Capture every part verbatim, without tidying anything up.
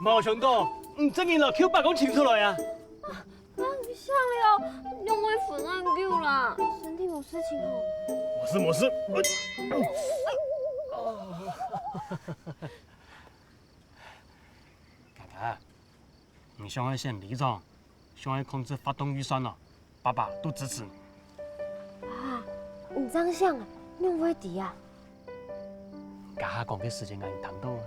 無想到，你真个摎舅伯公尋出來啊！啊，你想了，仰會分恁久啦？身體無事情吼？無事無事。哎，哎，哦。 哥哥，你想愛選里長，想愛控制活動預算哦，爸爸都支持你。啊，你恁想啊，仰會知啊？頭下講个時間𠊎聽到啊。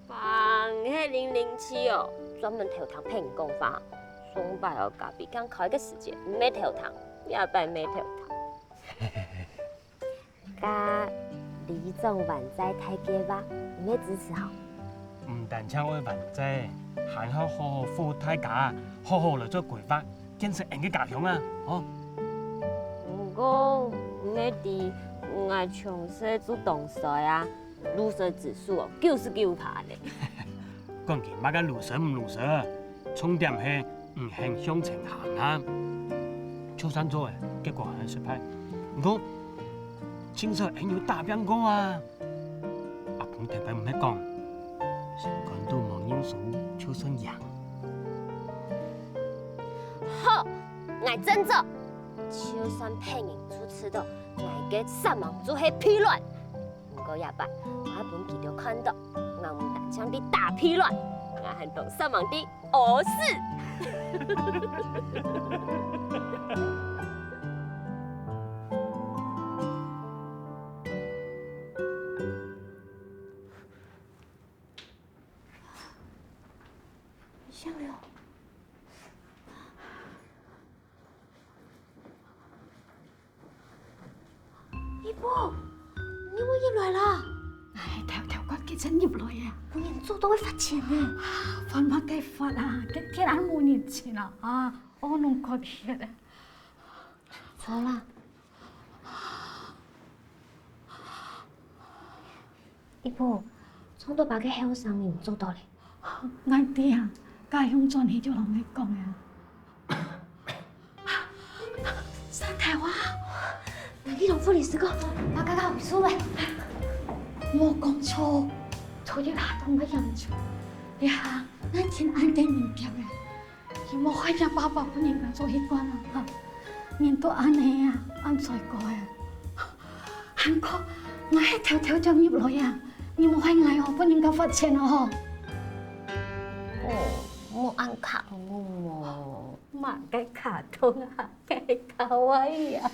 爸，你係零零七哦，專門偷聽別人講話。上擺哦，隔壁間開个時間，毋係偷聽，這擺毋係偷聽。 該里長還債大計畫，你會支持吼？毋單淨愛還債，還好好好服務大家，好好來做規劃，建設𠊎个家鄉啊，吼！毋過，你也知，𠊎從細就當衰啊，路衰指數哦，九十九趴呢。 管佢麼个路衰毋路衰，重點係你肯向前行啊！就算做了，結果還係失敗，毋過至少𠊎有打拚過啊！阿公頭擺毋係講，心肝肚無認輸就算贏。好，𠊎振作，就算別人都知道𠊎个煞猛就係屁卵。 毋過這擺，𠊎愛分佢兜看著，𠊎毋單淨在打屁卵，𠊎還當煞猛在屙屎。姨婆，你仰會入來啦？𠊎偷偷看佢正入來啊。分人捉著會罰錢呢。罰麼个罰啊？佢天暗無人情啊！啊，哦，攏看忒了。坐啦。姨婆，長頭髮个後生人捉著了。𠊎知啊，家鄉轉去就摎𠊎講啊。 三太啊，𠊎去同護理師講，𠊎家家有事了。無講錯，頭一下當會贏著，這下𠊎天暗个人驚了。你莫害若爸爸分人家捉去關啊！哈，人都恁呢啊，恁衰過啊！還過，𠊎係偷偷走入來啊！你莫害𠊎哦，分人家罰錢哦！哦，莫恁卡通哦！ 麼个卡通啊，該係卡哇伊啊！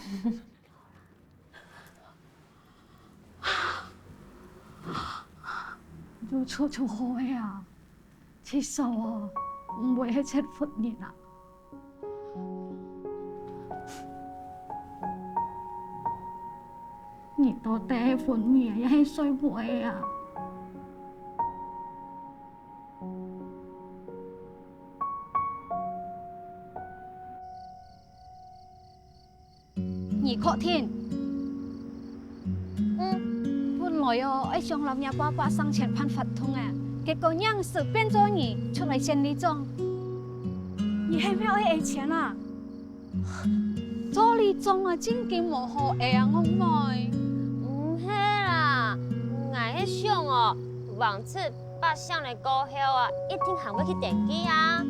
有錯就好个啊，至少哦，毋會係忒煩人啊。你到底係昏迷啊，也係睡目个啊？ 你確定？嗯，本來哦，愛想摎若爸爸生前辦活動啊，結果硬係變做你出來選里長。你係毋係愛𠊎錢啊？ 做里長啊，正經無好挨啊，戇妹。毋係啦，𠊎係想哦，橫直八成了過後啊，一定還會去登記啊。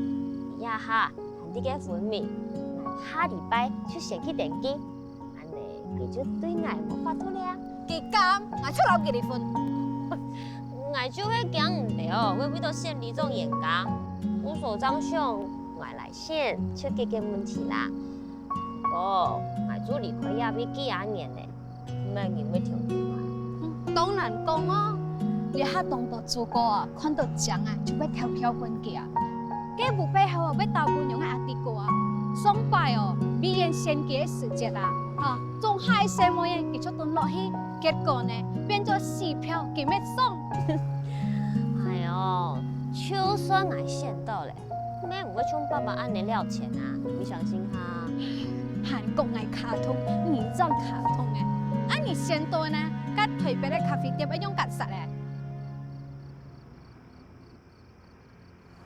這下還在該昏迷，𠊎下禮拜就先去登記，恁呢佢就對𠊎無法度了啊。佢敢，𠊎就摎佢離婚。𠊎就係驚毋得哦，會為著選里長冤家。故所正想，𠊎來 先就解決問題啦。毋過，𠊎就離開這位幾下年了，無人會投資𠊎。嗯，當難講哦。這下當多主管啊，看著靚啊，就會投票分佢啊。該屋背後啊，會投分樣个阿弟哥啊。上擺哦，委員選舉个時節啊，啊，總下个細妹仔佢就蹲落去，結果呢，變做死票，佢乜爽。哎喲，就算𠊎選著了， 乜毋會像爸爸恁呢了錢啊，你相信哈？還講𠊎卡通，你正卡通欸！恁你選著呢，該台北个咖啡店愛仰結煞咧？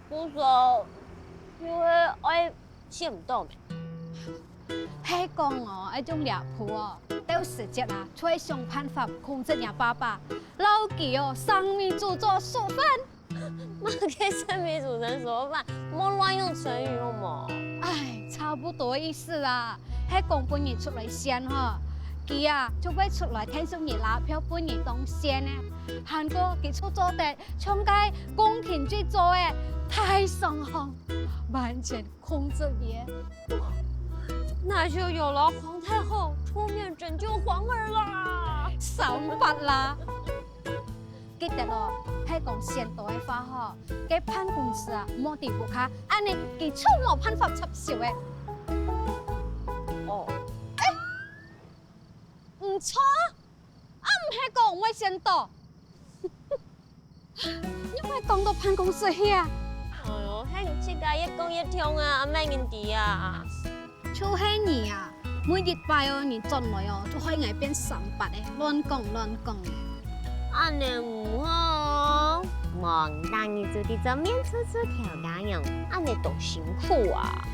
故所，又係愛選毋著咩？係講哦，愛用這步哦，得有時節啊，就會想辦法控制若爸爸，摎佢哦，生米煮成熟飯。麼个生米煮成熟飯？莫亂用成語好無？哎，差不多意思啦。係講分你出來選吼，佢啊就會出來𢯭手你啦，票分你當選呢。還過佢就做得像該宮廷劇做个太上皇，完全控制你。那就有勞皇太后出面拯救皇兒啦！想法啦！記得哦，係講選著个話吼，該辦公室啊，莫在屋下，恁呢佢就無辦法插手个。哦，毋著啊，毋係講毋會選著。 你會講到辦公室去啊？哎喲，係你自家越講越暢啊，阿姆人知啊。就係你啊，每一擺哦，你轉來哦，就害𠊎變三八个，亂講亂講个。恁呢毋好哦，望當日就在做面處處頭家娘，恁呢多辛苦啊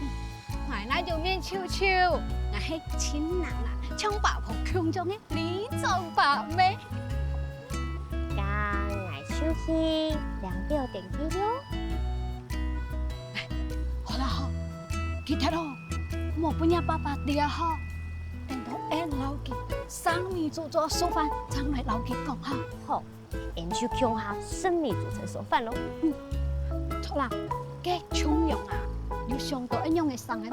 ！𠊎哪有面處處，𠊎係盡能啦，像八婆共樣个。 里長伯姆。該𠊎就去領表登記囉。好啦好，記得哦，莫分若爸爸知啊吼。等到𠊎摎佢生米煮成熟飯，正來摎佢講哈。好，𠊎就共下生米煮成熟飯囉。嗯，著啦，該重陽啊，有想著仰般个生个無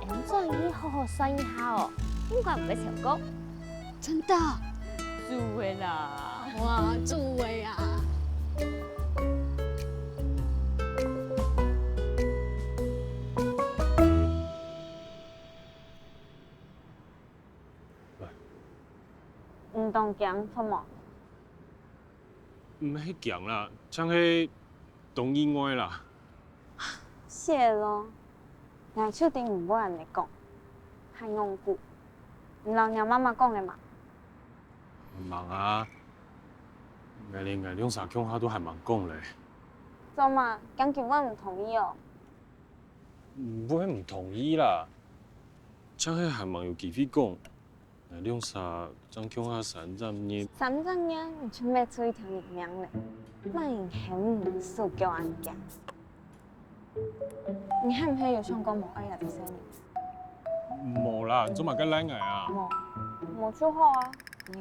？𠊎轉去好好算一下哦，應該毋會超過。 真的？做得啦！哇，做得啊！你當驚著無？毋係驚啦，像係當意外啦。係囉，𠊎就知你會恁呢講，還戇牯。你摎若媽媽講了無？ 吂啊，𠊎連𠊎兩儕共下都還吂講咧。做麼，驚佢會毋同意哦？毋會毋同意啦，正係還吂有機會講，𠊎兩儕正共下三隻月。三隻月你就搣出一條人命咧，麼人喊你手腳恁遽？ 你係毋係有想過無愛這隻細人？無啦，你做麼个賴𠊎啊？無，無就好啊，有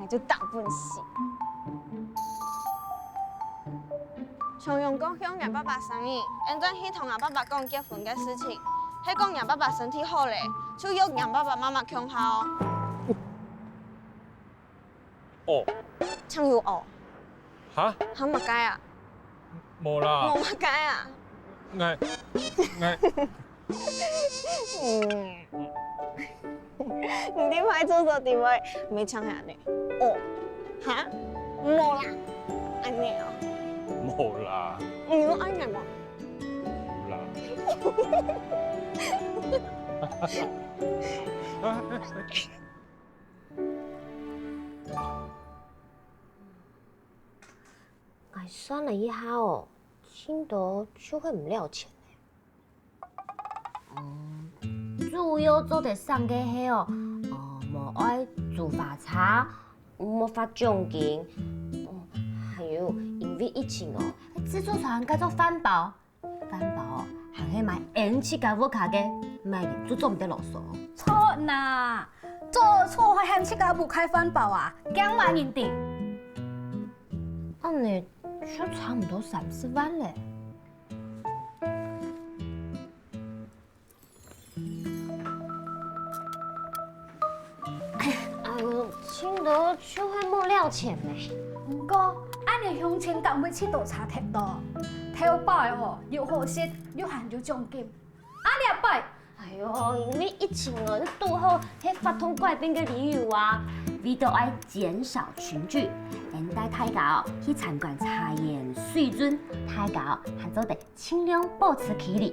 ，𠊎就打分你死。重陽過後，若爸爸生日，𠊎轉去同吾爸爸講結婚个事情，係講若爸爸身體好咧，就約若爸爸媽媽共下哦。 哦。正有哦。哈？喊麼个啊？無啦。無麼个啊？𠊎，𠊎，嗯，你這擺做事地位，毋係正係恁呢。哦，哈？無啦，恁呢哦。無啦。你有愛𠊎無？無啦。 𠊎算了一下哦，盡多就係毋了錢咧。哦，主要做得省个係哦，哦，無愛租花車，無發獎金，哦，還有因為疫情哦，自助餐改做飯包。 飯包哦，還係買𠊎自家屋下个，麼人就做毋得囉嗦。著哪，做錯還喊自家屋下飯包啊，驚麼人知？恁呢就差毋多三十萬咧。哎喲，盡多就係無了錢咧。毋過，恁呢鄉親敢會自家差忒多？頭擺哦，又好食，又還有獎金。啊，這擺，哎喲，因為疫情哦，堵好係法通改變个理由啊。為著愛減少群聚，𠊎帶大家哦去參觀茶園水圳，大家哦還做得 盡量保持距離。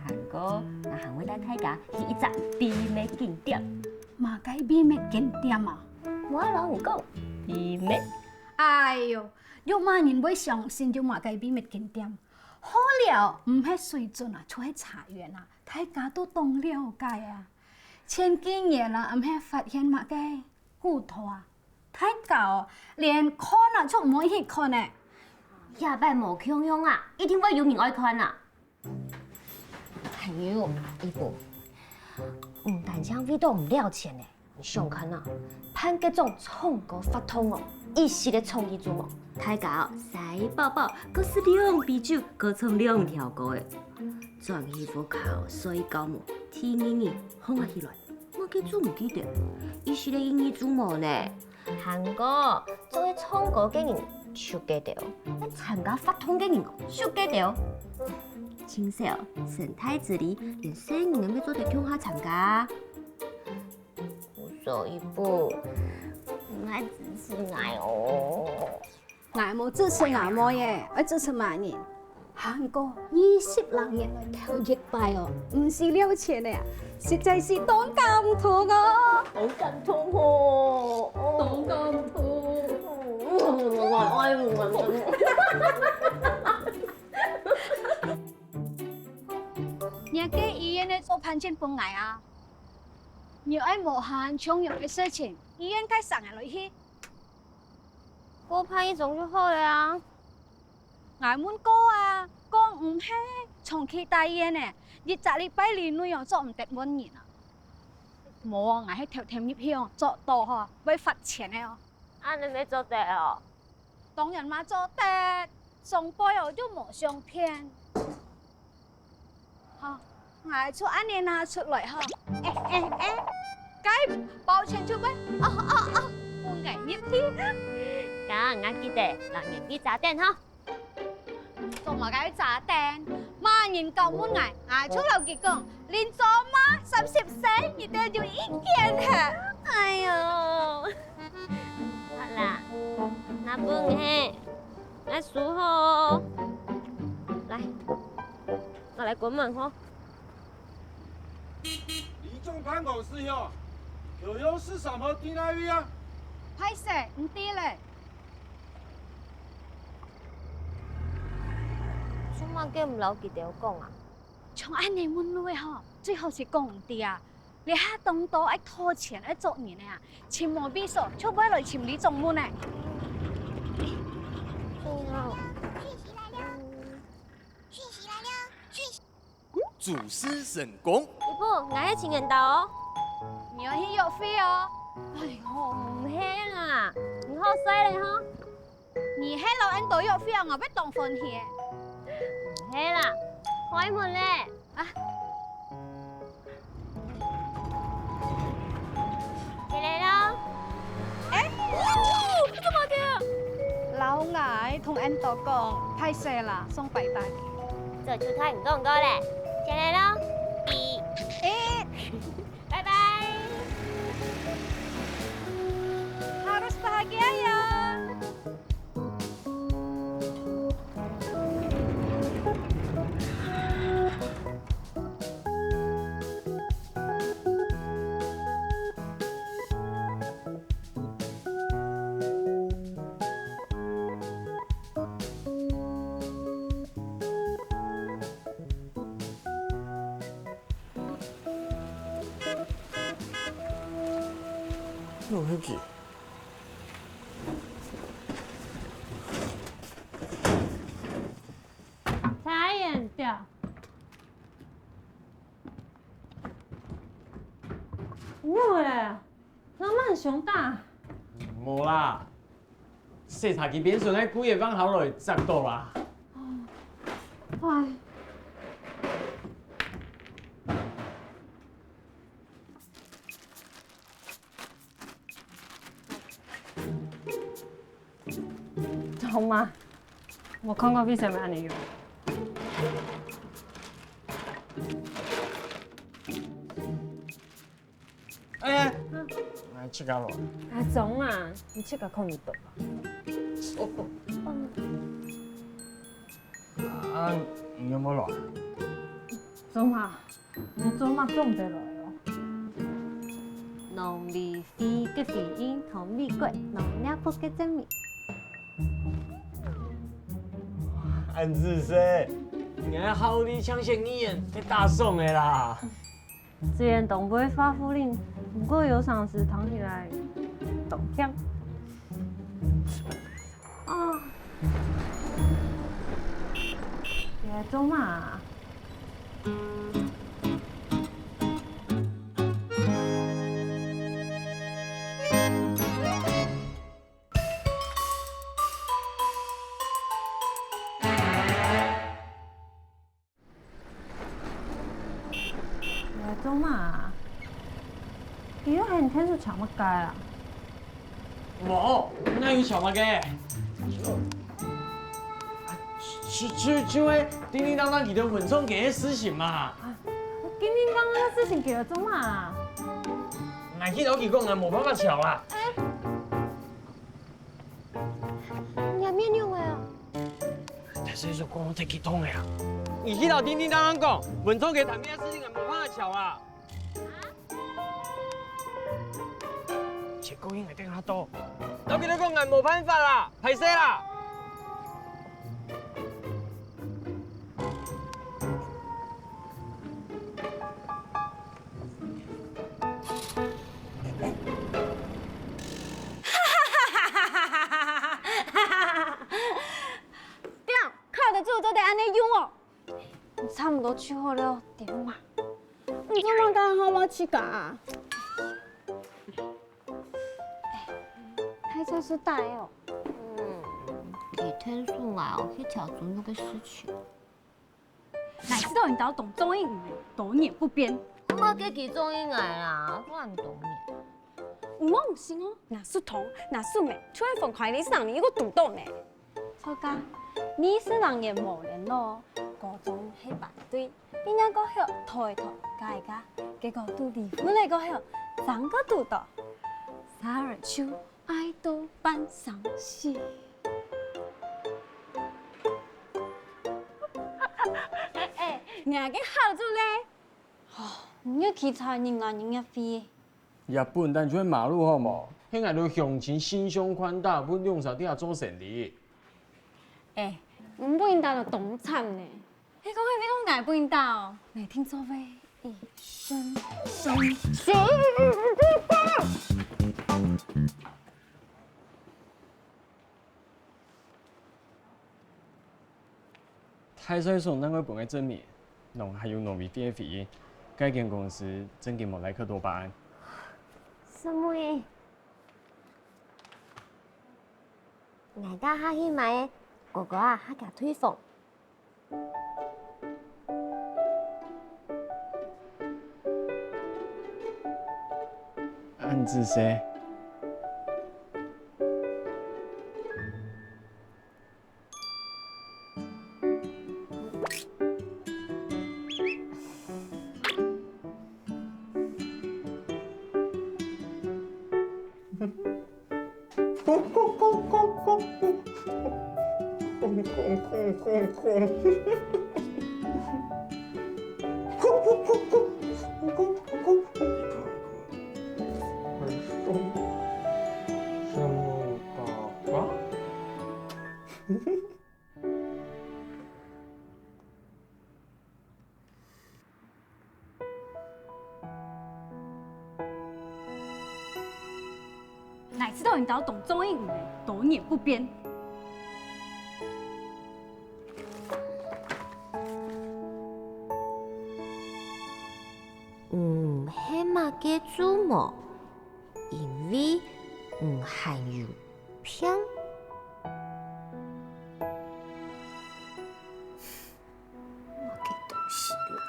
還過，𠊎還會帶大家去一隻秘密景點。麼个秘密景點啊？𠊎愛摎你講，秘密。哎喲，有麼人會相信有麼个秘密景點？好了，毋係水圳啊，就係茶園啊，大家都當了解啊。千幾年了，還毋係發現麼个？古道啊，大家哦，連看啊就毋會去看呢。這擺無共樣啊，一定會有人愛看啊。還有，姨婆，毋單淨為著毋了錢呢，你想看啊，辦該種唱歌活動哦，一息个創意做無？大家哦，食飽飽，各食兩杯酒，各唱兩條歌誒。轉去屋下哦，睡覺無，第二日䟘啊起來。 麼个做毋記得，一息个印象都無呢。還過，做个唱歌个人就記得，該參加活動个人就記得。盡少，成大事理，連細人仔乜做得共下參加。所以不，你愛支持𠊎哦。 𠊎無支持吾妹仔，愛支持麼人？還過二十零年來頭一擺哦，毋使了錢个啊，實在係當感動哦！當感動哦！當感動！你个醫院个做盤前分𠊎啊！你愛無閒重要个事情，醫院該省下來去。 過辦一張就好了啊。𠊎問過啊，講毋係長期待院呢，一隻禮拜裡內哦做毋得換人啊。無啊，𠊎係頭天入去哦，做到吼，會罰錢个哦。恁樣乜做得哦？當然嘛做得，上背哦又無相騙。 好，𠊎就恁樣拿出來吼。欸欸欸，該包錢就會，哦哦哦，分𠊎入去。該𠊎記得，摎年紀查等吼。做麼个愛查等？麼人敢問𠊎，𠊎就摎佢講，恁早嘛三十歲，你兜就已經係。哎喲，好啦，拿分你，𠊎收好哦。來。 拿來關門吼。里長辦公室喲，郵筒係麼个地方啊？歹勢，毋知咧。做麼个毋摎佢兜講啊？像恁樣問路个吼，最好係講毋知啊。這下當多愛討錢、愛捉人个啊，尋無位所，就會來尋里長問呢。對哦。 主事成功。姨婆，𠊎係陳彥導哦。你愛去約會哦？哎喲，毋係啦，你好勢咧吼。你係摎𫣆導約會啊，𠊎會當歡喜。毋係啦，開門咧。啊。 起來咯。欸，做麼个？摎𠊎同𫣆導講，歹勢啦，上擺打機。早就同你講過咧。起來咯。一，一。拜拜。Harus bahagia ya。 陳彥導。你咧，仰恁想打？無啦，細查佢邊脣个舊个放好來摘到啦。唉。 好嗎？無看過為啥物恁樣用。哎，來，自家來。阿忠啊，你自家看得到吧？啊，你有無來？忠啊， 你做麼个做毋得來哦？農委會个回應同美國農業部个證明。恁仔細，你个效率像先議員在打爽个啦。雖然當毋會畫虎膦，毋過有成時聽起來當忝。啊，你來做麼啊？ 你來做麼啊？你又喊𠊎𢯭手撨麼个啊？無，哪有撨麼个？就、就、就係叮叮噹噹佢兜文創街个事情嘛。啊，叮叮噹噹个事情佢兜做麼啊？𠊎去摎佢講，𠊎無辦法撨啦。你面有个啊？但係就講忒激動个啊！你去摎叮叮噹噹講，文創街談戀愛事情，𠊎無辦法撨啊！結果應該等下到，摎佢兜講，𠊎無辦法啦，歹勢啦！ 頂，靠得住做得恁樣用哦！差毋多就好了，對無嘛？你做麼个好無自家啊？大菜叔打个哦。嗯，佢𢯭手𠊎哦去撨豬肉个事情。 哪知道你兜當中意你，多年不變。麼个佢中意𠊎啦，都恁多年。有無信哦？拿手糖，拿手尾，就係分開二十年又過堵到呢。著啊，二十年無聯絡，高中係班對，畢業過後討一討，嫁一嫁，結果堵離婚了過後，正過堵到。仨人就 愛到半生死。哎，哎，你个好主咧！哦，你又去查人家人家飛。日本單就係馬路好無？係𠊎兜鄉親心胸寬大，分兩儕在這做生理。哎，你分人打到當慘呢。 係講係為講𠊎分人打哦，𠊎定著會一身傷。大帥叔正會分𠊎證明，攏還有挪威飛个飛機，該間公司正經無來客多巴胺。什麼？𠊎等下去買个，哥哥啊，客家腿鳳。 恁仔細。 哪知道你兜當中意你，多年不變。嗯，係麼个就無？因為你還有病。 麼个東西啦？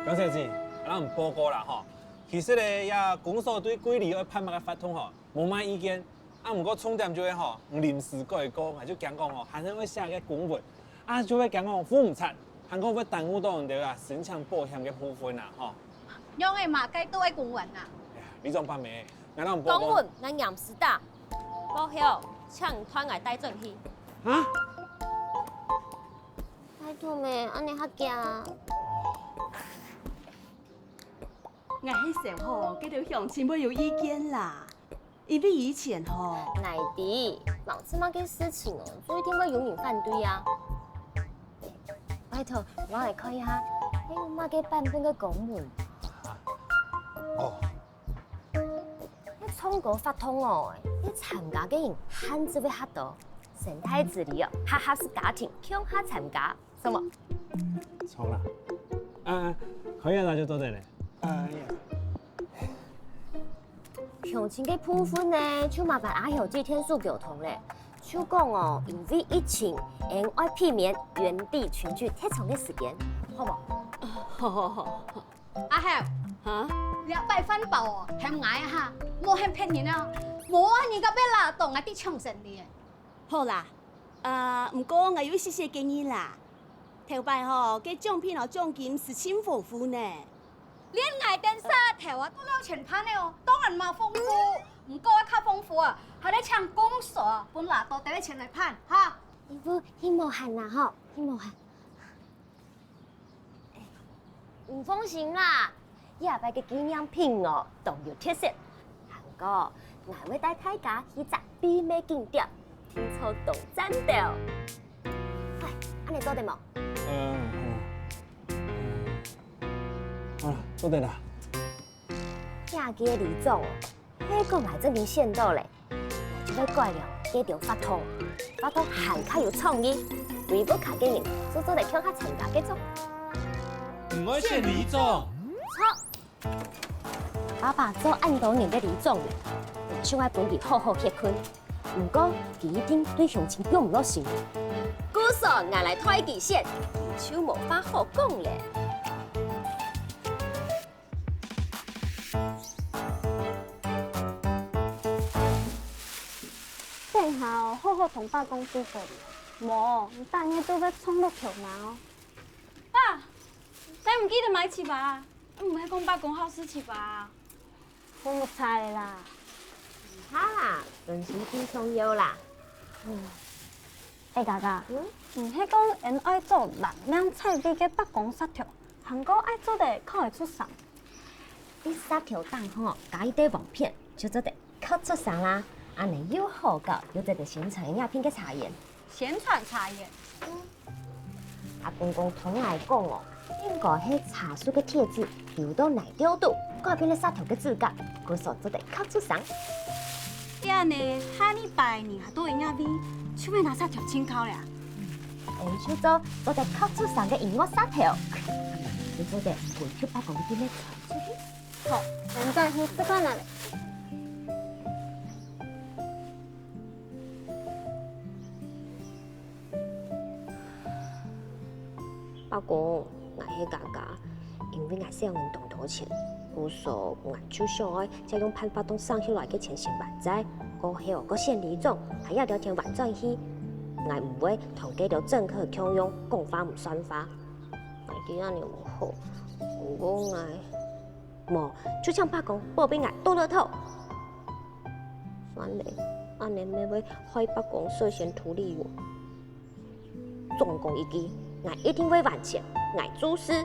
江小姐，𠊎摎你報告啦吼，其實呢，這公所對桂里愛辦麼个活動吼，無麼个意見， 啊，毋過重點就係吼，你臨時改過，𠊎就驚講吼，還係會寫个公文，啊，就會驚講赴毋掣，還講會耽誤到你兜啊申請保險个部分啊，吼。仰仔嘛，該都愛公文啊？哎呀，里長伯姆，𠊎摎你報告。公文，𠊎黏時打。報銷，請你代𠊎帶轉去。啊？拜託咩，恁呢較遽啊。𠊎係想吼，該兜鄉親會有意見啦，因為以前吼，𠊎知，無出麼个事情哦，就一定會有人反對啊。拜託，𠊎來看一下，還有麼个版本个公文？哦， 該唱歌活動哦，該參加个人限制會較多，生態治理哦，較合適家庭共下參加，著無？著啦。啊，可以啊，那就做得了。哎呀，鄉親个部分呢，就麻煩阿雄姊𢯭手溝通了。就講哦，因為疫情，𠊎愛避免原地群聚忒長个時間，好無？好好好。 阿豪，哈？這擺飯包哦，喊𠊎啊哈，莫喊別人啊，無啊，你个別啦，當𠊎在搶生理。好啦，呃，毋過𠊎有一息息建議啦。頭擺吼，該獎品哦，獎金係盡豐富呢。連𠊎等儕頭啊，都了錢辦个哦，當然嘛豐富。毋過啊，較豐富啊，還得請公所啊，分啦多兜个錢來辦哈。師傅，你無閒啦吼，你無閒。 你放心啦，這擺个紀念品哦，當有特色。還過，𠊎會帶大家去隻祕密景點，定著當讚个。喂，恁呢做得無？呃，好啦，好啦，做得啦。這个里長哦，係講𠊎正經選著咧。 就會改良該兜活動，活動還較有創意，為屋下个人做做得共下參加个做。毋愛選里長。著，爸爸做恁多年个里長了，就愛分佢好好歇睏。毋過佢一定對鄉親放毋落心。故所𠊎來代佢選，佢就無話好講了。 等下哦，好好同伯公對付，無，你逐日都會撞著頭那哦。爸，你毋記得買粢粑啊？毋係講伯公好食粢粑啊？分你猜啦。毋怕啦，分心最重要啦。嗯。哎，嘉嘉，嗯？你係講𠊎愛做爛命菜味个伯公舌頭，還過愛做得嗑會出聲。 在舌頭頂項加一垤黃片，就做得嗑出聲啦。恁呢又好搞，又做得宣傳若片个茶園。宣傳茶園？嗯。阿公公同𠊎講哦，應該係茶樹个鐵子流到泥溝肚，改變了舌頭个質感，故所做得嗑出聲。恁呢，下二擺人還到若位，就會拿舌頭清口了。嗯，就做做得嗑出聲个音樂舌頭，就做得分出伯公个音樂。 好，現在去食飯了。伯公，𠊎係嘉嘉，因為𠊎少人當多錢，故所𠊎就想愛借用辦法當省下來个錢先還債，過後過選里長，還這兜錢還轉去。𠊎毋會同該兜政客共樣講話毋算話。𠊎知恁呢毋好，毋過𠊎 無，就請伯公保庇𠊎著樂透。算了，恁呢乜會害伯公首先圖利我。總講一句，𠊎一定會還錢，𠊎做事。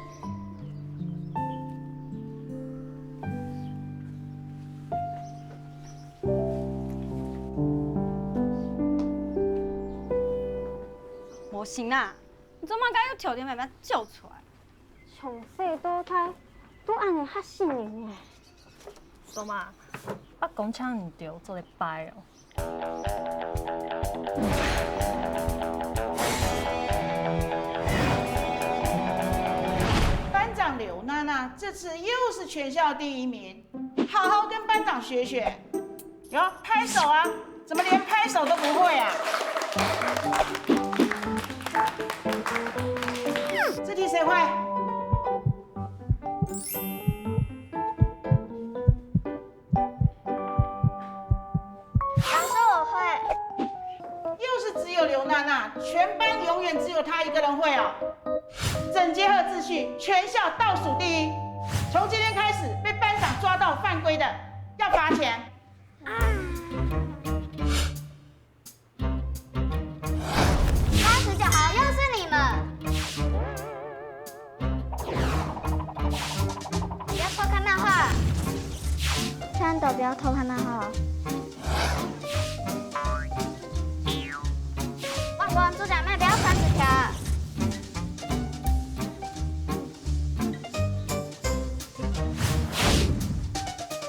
無心啦，你做麼个又偷偷摸摸走出來？ 從細到大，都恁呢嚇死人呢。做麼？伯公請你兜做得拜哦。班長劉娜娜這次又是全校第一名，好好跟班長學學。 喲，拍手啊！怎麼連拍手都不會啊？這題誰會？老師，我會。又是只有劉娜娜，全班永遠只有她一個人會哦。整潔和秩序，全校倒數第一。從今天開始，被班長抓到犯規的，要罰錢。八十九號，又是你們！不要偷看他哈。外国人住家妹不要穿纸条。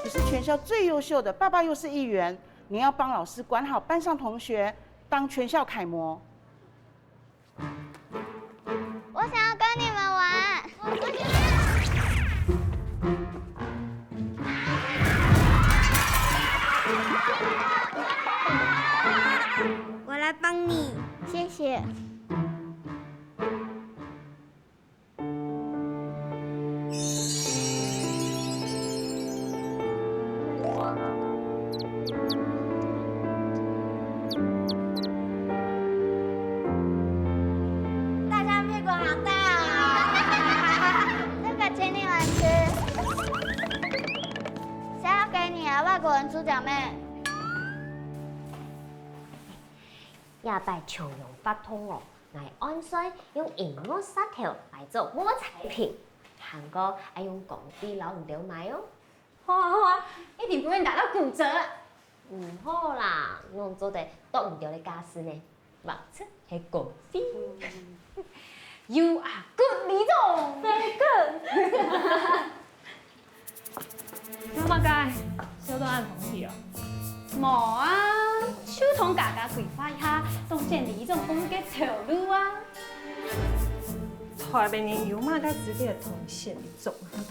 你是全校最优秀的，爸爸又是议员，你要帮老师管好班上同学，当全校楷模。我想要跟你们玩。我来帮你，谢谢。 大家屁股好大哦。这个请你们吃。谁要给你啊？外国人猪脚妹。 这擺重陽活動哦，𠊎按算用音樂舌頭來做無彩品，還過愛用公費摎你兜買哦。好啊好啊，一定分你打到骨折啊！毋好啦，仰做得著你兜个價數呢？目測係公費。You are good，里長。Very good。 有麼个？笑到恁風趣哦？無啊，就同家家規劃一下，當選里長个頭路啊。台北人有麼个資格當選里長啊？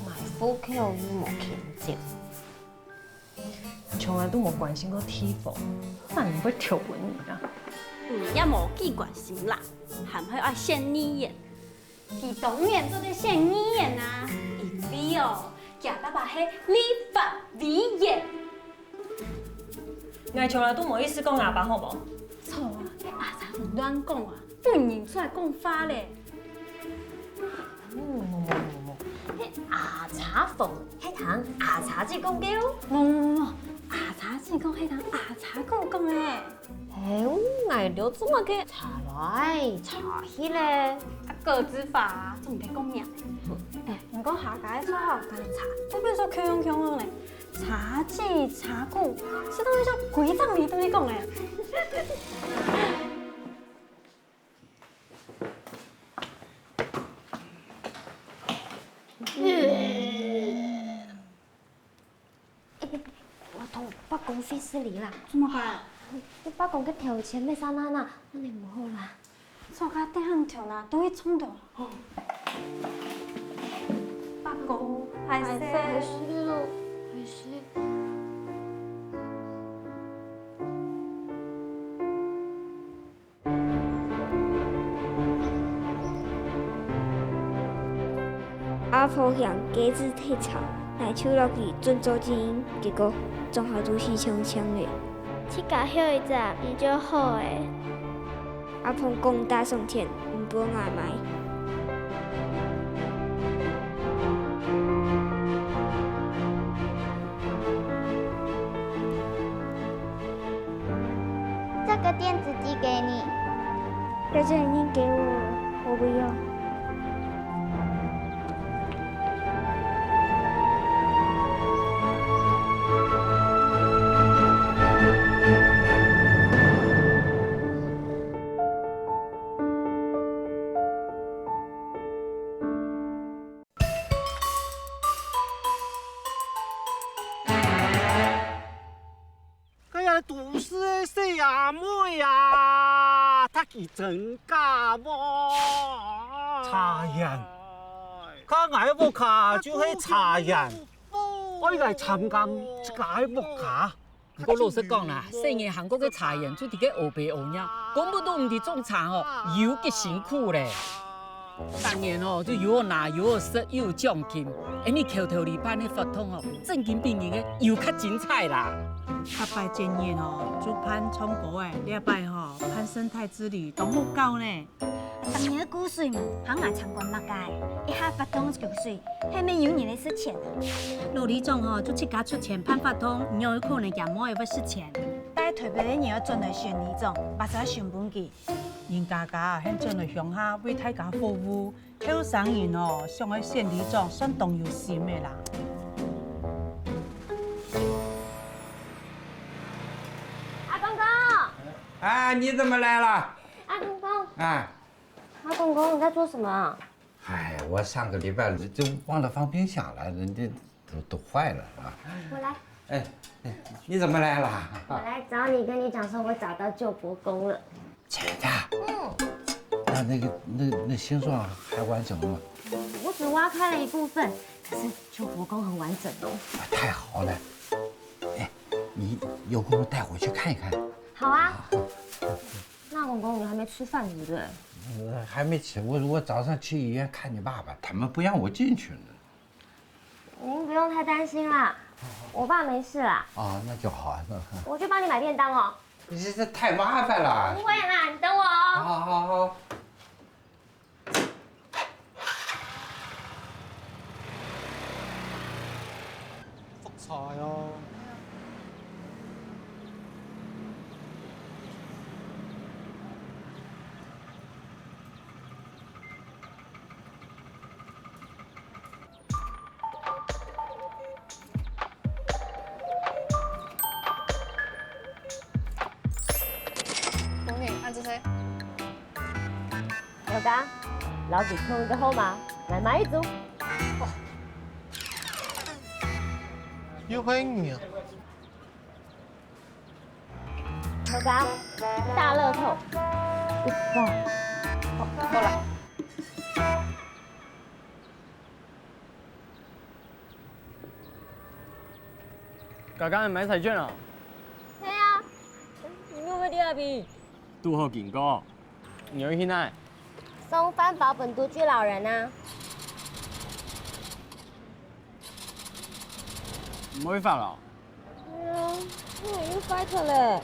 買戶口又無憑證。從來都無關心過地方，哪會頭文你啊？嗯，也無幾關心啦，還會愛選議員。 佢當然做得選議員啊，因為哦，厥爸爸係立法委員。𠊎從來都無意思講阿爸好無？著啊，該阿茶鳳亂講啊，分人出來講話咧。無無無無無，該阿茶鳳係聽阿茶姊講个哦。無無無，阿茶姊講係聽阿茶哥講个。 哎，𠊎兜做麼个查來查去咧？啊，個資法啊，總得講明。哎，毋過客家个綽號該茶，就變做共樣共樣咧。茶姊、茶姑，係當一種規章制度來講咧。 我同伯公會失禮啦。做麼个？你伯公个頭前尾生痀痀，恁呢毋好啦。做个等下頭那都會撞到。伯公，敗勢。敗勢囉，敗勢。 阿婆嫌雞子忒臭，𠊎就落去準做精，結果種下都死淨淨咧。自家歇一陣毋就好咧？阿婆講大送錢，毋分𠊎買。 這個電子雞給你。謝謝你給我，我不要。 該兜都市个細阿妹啊，讀佢真假無？茶園，看𠊎个屋下就係茶園，愛來參觀自家个屋下。 毋過老實講啦，細人行過个茶園就在該烏白烏影，根本都毋知種茶哦，有幾辛苦咧。逐年哦，就有好拿，有好食，又有獎金。恁呢口頭禮拜个活動哦，正經比人个又較精彩啦。逐擺前年哦，就辦唱歌个，這擺吼，辦生態之旅當好搞呢。 逐年个古水嘛，還愛參觀麼个？一下發動就水，係無有人來使錢啊？老里長吼，就自家出錢辦活動，仰有可能厥妹仔會使錢？大家特別个人愛轉來選里長，嘛就愛選分佢。人家家肯轉來鄉下為大家服務，後生人哦，想愛選里長，算當有心个啦。啊，你怎么来了？阿公公，啊，阿公公，你在做什么啊？哎，我上个礼拜就忘了放冰箱了，人家都都坏了啊。我来。哎，哎，你怎么来了？我来找你，跟你讲说我找到舅伯公了。真的？嗯。那那个那那现状还完整吗？我只挖开了一部分，可是舅伯公很完整哦。啊，太好了！哎，你有空带我去看一看。好啊。那公公，你还没吃饭对不对？呃，还没吃，我我早上去医院看你爸爸，他们不让我进去呢。您不用太担心啦，我爸没事啦。啊，那就好啊。那我去帮你买便当哦。你这这太麻烦了。不会啦，你等我哦。好好好。福菜哦。红姐，看这些。 有个，老弟抽一个号码，来买一注。又会你啊！有个，大乐透，一个。好，好了。 家家買彩券啊？係啊，你有無在該邊？拄好經過，你愛去哪？送番寶分獨居老人啊。毋會發哦？係啊，我已經發忒咧。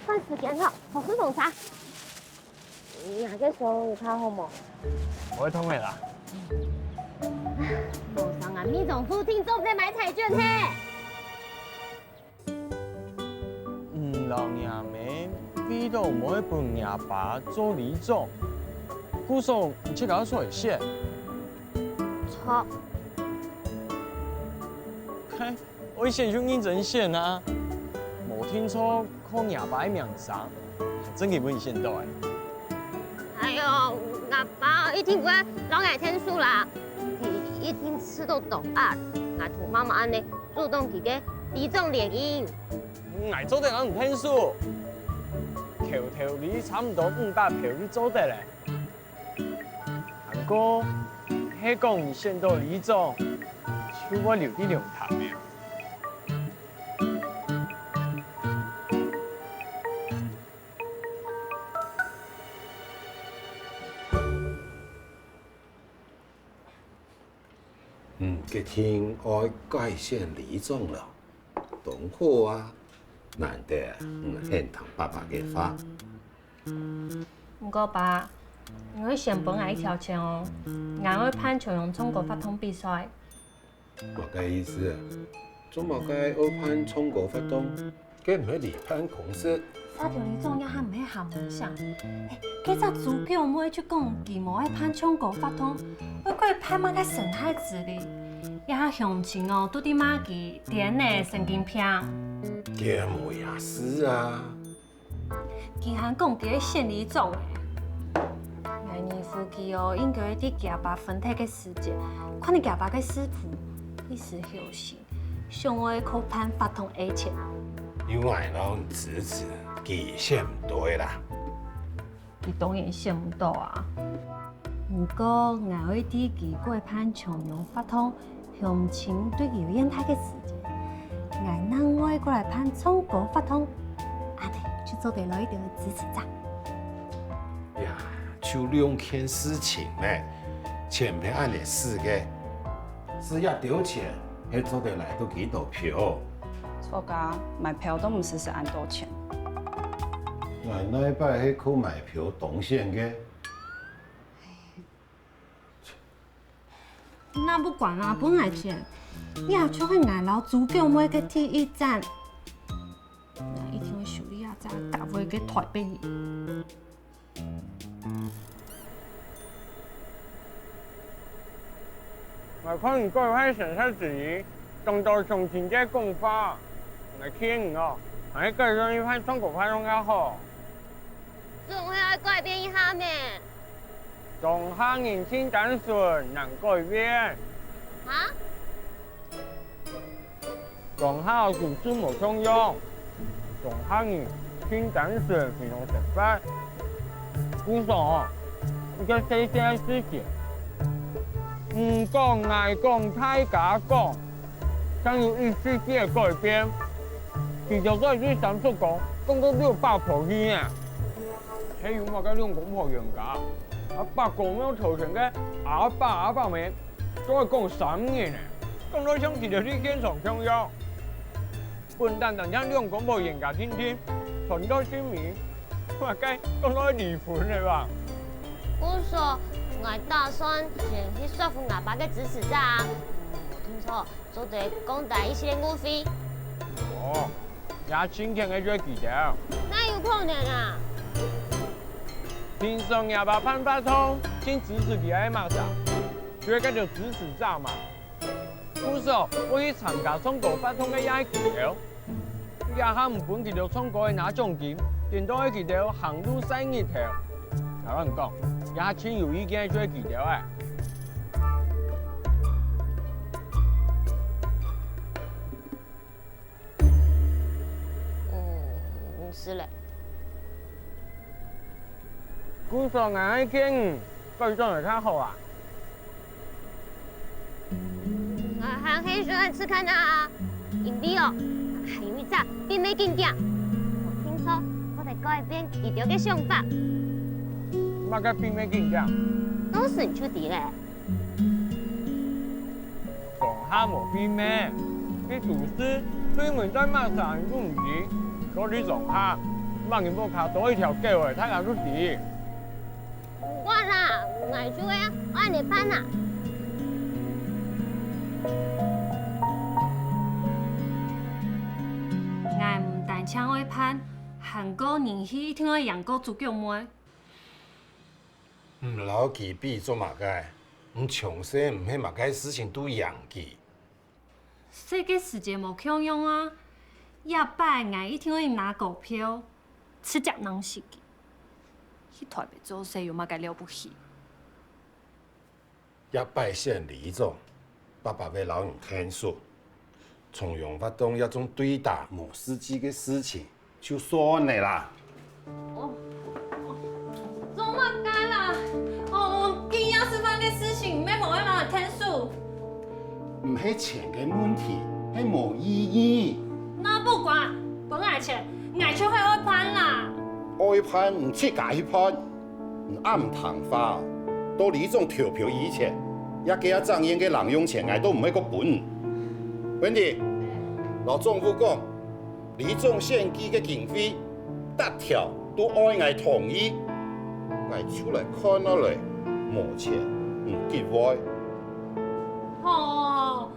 快時間了，好事送啥？ 你還係想你較好無？毋會痛个啦。無想啊，民眾府聽眾在買彩券嘿。嗯，老娘們為著毋愛分若爸做里長，故所你自家出來選。著。嘿， 愛選就認真選啊！無定著靠若爸个名聲，還真个分你選著欸。哎喲，吾爸一定毋會摎𠊎𢯭手啦，佢一定試著當閼，𠊎同媽媽恁仔阻擋佢个里長聯姻。𠊎做得摎你𢯭手，投投你差毋多五百票就做得咧。 還過，係講你選著里長，就會留在龍潭。嗯，決定愛改選里長了，當好啊！難得你肯聽爸爸个話。 毋過爸，你愛先分𠊎一條線哦，𠊎愛辦重陽唱歌活動比賽。麼个意思？做麼个愛辦唱歌活動？該毋係里辦公室。沙條里長也還毋係下門聲。該隻豬腳妹就講佢無愛辦唱歌活動，愛過來辦麼个生態之旅。這下鄉親哦，都在罵佢癲仔神經病。該無這事啊！ 佢還講佢係選里長欸。𠊎認為佢哦，應該在厥爸分忒个時節，看著厥爸个食譜，一時後生，想愛靠辦活動賺錢。有𠊎摎你支持，佢選毋著啦。佢當然選毋著啊。毋過，𠊎愛在佢過辦重陽活動， 鄉親對佢有怨嘆个時節，𠊎另外過來辦唱歌活動，恁仔就做得摎佢兜支持者。呀，就兩件事情呢，錢毋係恁仔使个，使這兜錢係做得來到幾多票？著啊，買票都毋使使恁多錢。𠊎哪擺係靠買票當選个？ 那不管啊，分𠊎錢，這就係𠊎摎豬腳妹个第一站。𠊎一定會修理這隻價位个台北人。𠊎看你過來辦生態之旅，當多上進个講法，𠊎勸你哦，還係改轉去辦唱歌活動較好。總係愛改變一下咩？鄉下人盡單純，難改變。哈？ 鄉下个故事無共樣，鄉下人盡單純，非常直接。故所哦，一個細細个事情，你講、𠊎講、大家講，正有一息息个改變。佢兜在對三叔公講到六百步去呢，係有麼个兩公婆冤家，啊，伯公廟頭前个阿伯阿伯姆， 都愛講三年呢，講到像佢兜在現場共樣。本旦單淨兩公婆冤家定定，傳到信尾，麼个講到愛離婚了吧？故所，𠊎打算先去說服𠊎爸个支持者啊。嗯，無定著，做得降低一息个誤會。哦， 也盡肯愛做佢兜。哪有可能啊？平常若爸辦活動，盡支持佢个麼儕，就係該兜支持者嘛。故所，會去參加唱歌活動个也係佢兜。這下毋分佢兜唱歌个拿獎金，顛倒愛佢兜行路曬日頭。𠊎同你講，這下盡有意見个就係佢兜欸。 嗯，是咧。故所𠊎愛建議，改轉來較好啊。𠊎還係想愛試看啊，因為哦，還有一隻祕密景點，無定著，做得改變佢兜个想法。麼个祕密景點？到時你就知咧。 講下無祕密，你都市對門在麼儕人都毋知，到底莊下，麼人屋下多一條狗仔，大家都知。毋管啦，𠊎就愛恁樣辦啊！𠊎毋單淨愛辦，還過人氣一定愛贏過豬腳妹。 毋摎佢比做麼个？你從細毋係麼个事情都贏佢。細个時節無共樣啊！這擺𠊎一定愛拿高票，直接弄死佢。去台北做事有麼个了不起？這擺選里長，爸爸會摎你𢯭手。 重陽活動這種對打無實際个事情，就算了啦。哦，哦，做麼个啦？哦，今夜食飯个事情，你乜無愛摎𠊎𢯭手？毋係錢个問題，係無意義。那不管，分𠊎錢，𠊎就係愛辦啦。愛辦，你自家去辦。 你恁毋聽話哦！到里長投票以前，這個啊爭贏个零用錢，𠊎都毋會過分你。Wendy，摎總務講，里長選舉个經費，逐條都愛𠊎同意。𠊎出來看下來，無錢，毋急會。好。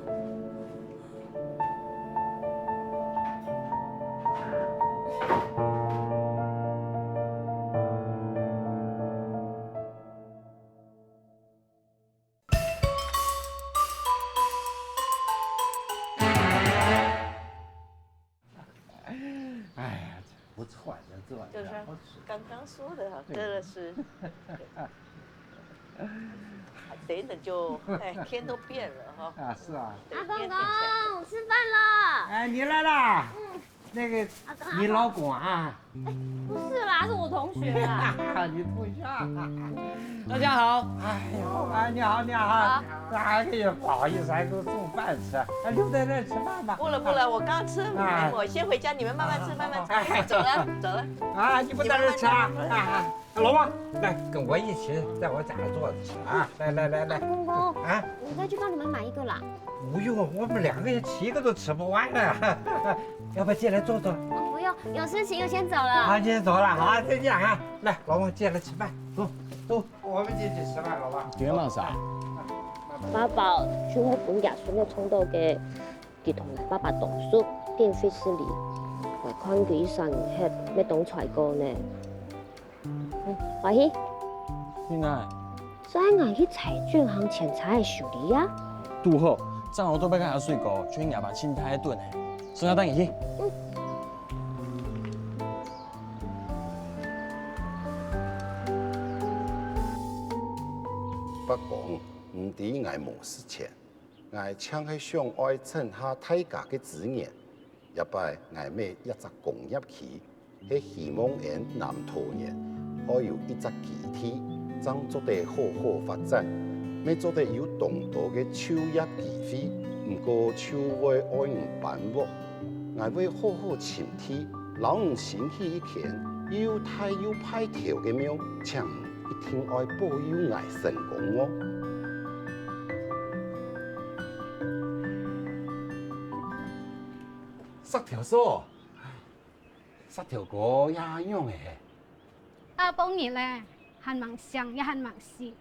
哎呀，不错的，不错的，就是刚刚说的哈，真的是，等等就，哎，天都变了哈。啊，是啊。阿公公，吃饭了。哎，你来啦。嗯。那个，阿公，你老公啊？不是啦，是我同学啦。你同学啊？大家好。哎呦，哎，你好，你好。哎呀，不好意思，还给我送饭吃，哎，留在这吃饭吧。不了，不了，我刚吃，哎，我先回家，你们慢慢吃，慢慢吃。哎，走了，走了。啊，你不在这吃啊？啊，老王，来，跟我一起在我家坐着吃啊！来来来来，公公，啊，我再去帮你们买一个啦。不用，我们两个人七个都吃不完了。要不要进来坐坐？哦，不用，有事情就先走了。啊，先走了，好，再见啊！来，老王，进来吃饭，走走。我们进去吃饭，老王。干嘛啥？爸爸就係分厥孫仔撞到个，佢同爸爸動手，電費失禮，𠊎看佢一生人乜當衰過呢。 歡喜。你哪？所以𠊎去裁券行檢查个手續啊。堵好，正好都愛看阿水哥，就係𠊎爸盡大个墩仔，順續帶你去。伯公，毋知𠊎無實錢，𠊎淨係想愛趁下大家个資源，這擺𠊎買一隻工業區， 係希望𫣆南桃園愛有一隻基地，正做得好好發展，乜做得有當多个就業機會。毋過就會愛你搬屋，𠊎會好好尋地，摎你新起一間又大又派頭个廟，請你一定愛保佑𠊎成功哦！石頭嫂， 石頭哥這仰仔？大半日咧，還吂醒也還吂死。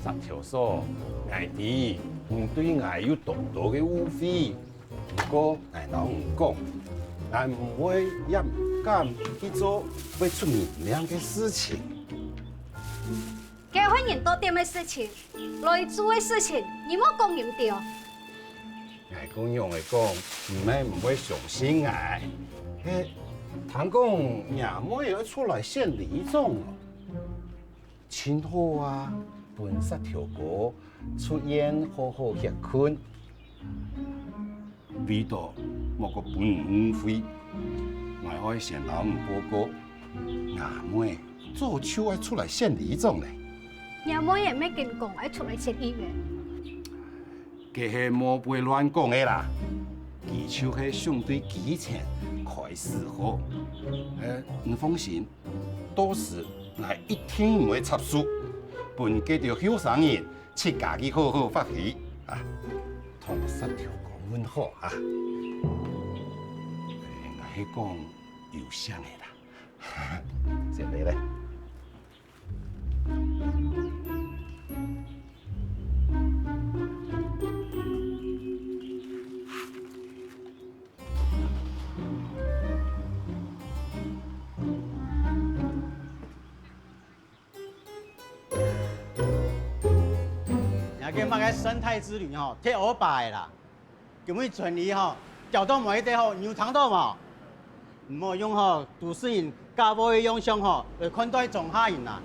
石頭嫂，𠊎知你對𠊎有當多个誤會，毋過𠊎摎你講，𠊎毋會也毋敢去做會出人命个事情。 該係人多店个事情，來做个事情，你莫講毋著。𠊎仰仔講，你乜毋會相信𠊎。係，聽講若妹愛出來選里長哦。盡好啊，分石頭哥出院好好歇睏。 為著莫過分你誤會，𠊎愛先摎你報告，吾妹早就愛出來選里長咧。若妹仔乜緊講愛出來選議員？該係無背亂講个啦，佢就係想對基層開始好。呃，你放心，到時𠊎一定毋會插手，分該兜後生人 自家去好好發揮啊！同石頭哥問好啊！𠊎係講有聲个啦，先來咧。 若个麼个生態之旅吼，忒烏白个啦！今晡日村里吼，搞到無一垤好，你有聽著無？毋好用吼都市人家務个樣相吼來看待庄下人啊！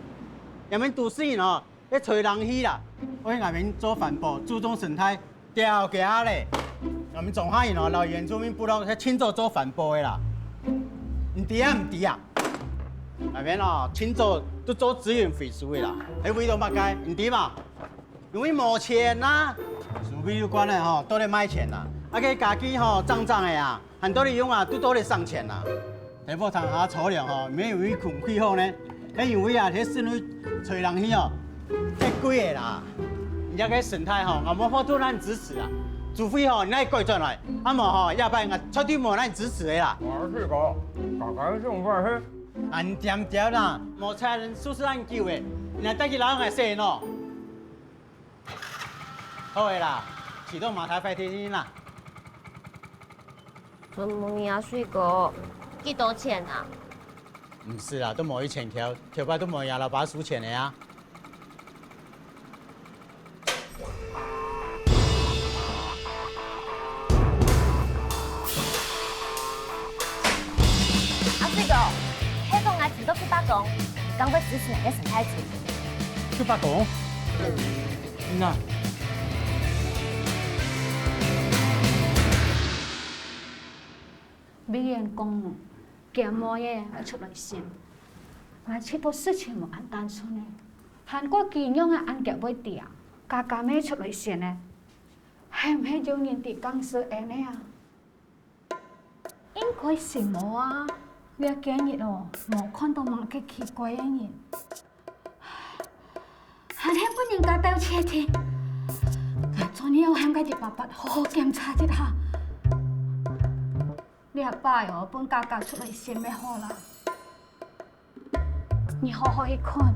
若面都市人吼，愛吹冷氣啦！愛𠊎面做環保，注重生態， 掉價咧！𠊎面庄下人哦，摎原住民部落係盡早做環保个啦。毋知啊，毋知啊！𠊎面哦，盡早都做資源回收个啦，係為著麼个？毋知嘛？因為無錢啊！所以有關个吼，都在賣錢啊！啊，該家己吼，正正个啊！ 還到底用啊，都到底省錢啊！在屋頂下坐涼吼，毋係因為空氣好呢，係因為啊，這室內吹冷氣哦，忒貴个啦！人家个生態吼，𠊎無法度摎你支持啊！除非吼，你愛改轉來，啊無吼，這擺𠊎絕對無摎你支持个啦！我是講，剛剛用飯嘿。恁恬恬啦，無才能收拾恁久个，你還帶去摎𠊎洗腦？好个啦，去到馬太快點啦！ 問問你啊，水哥，幾多錢啊？毋使啦，都無一千箍，頭擺都無𠊎老爸收錢个啊。啊，水哥，係講𠊎知道去伯公，敢會支持𠊎个生態子？去伯公？嗯啊。 委員講，厥妹仔愛出來選，𠊎試著事情無恁單純呢，還過佢仰仔恁遽會知啊，家家乜出來選呢，係毋係有人在監視𠊎呢啊？應該係無啊，這幾日哦，無看著麼个奇怪个人。 還係分人家鬥竊聽。𠊎昨日有喊該兜伯伯好好檢查一下。這擺哦，分家家出來選乜好啦。你好好去睏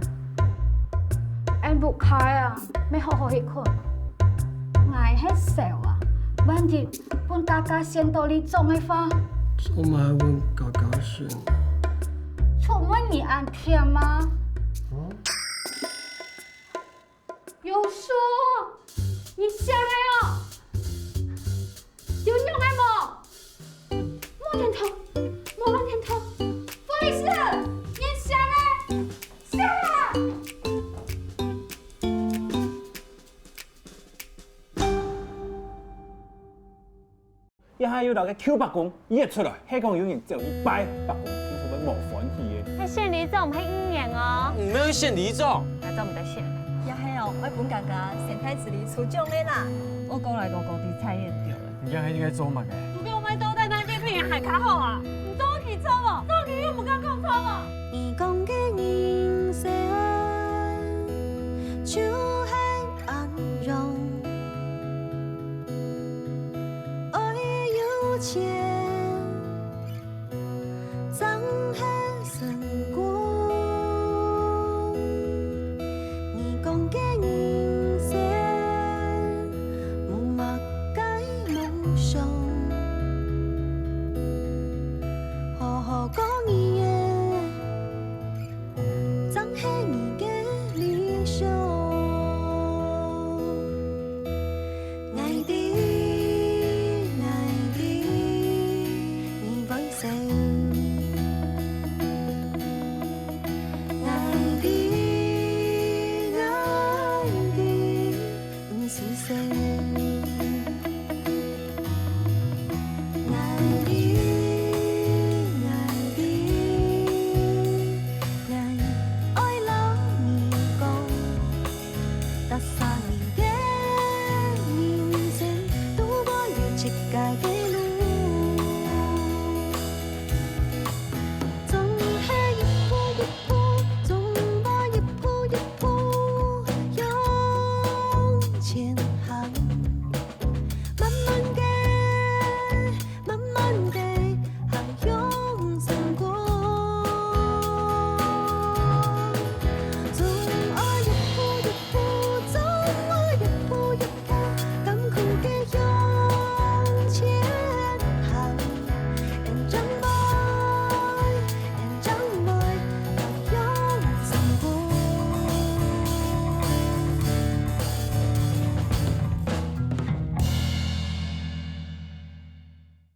，𫣆屋下啊，乜好好去睏。𠊎係愁啊，萬一分家家選著里長个話，做麼个分家家選？出門你恁恬嗎？ 有事哦！你醒个哦！有用个無？無電筒，無電筒，不好意思，你醒个，醒啊！ 這下又摎該舊伯公約出來，係講有人走去拜伯公，聽說會無歡喜个。該選里長毋係議員哦。毋係選里長。該做毋得選。也係哦，愛分家家選太子里出獎个啦。我講來講講，在菜園著了。你這下應該做麼个？你叫我買多帶單，這片還較好啊！你做去做無？做去又毋敢講錯無？你講个人生就係恁樣，愛有錢。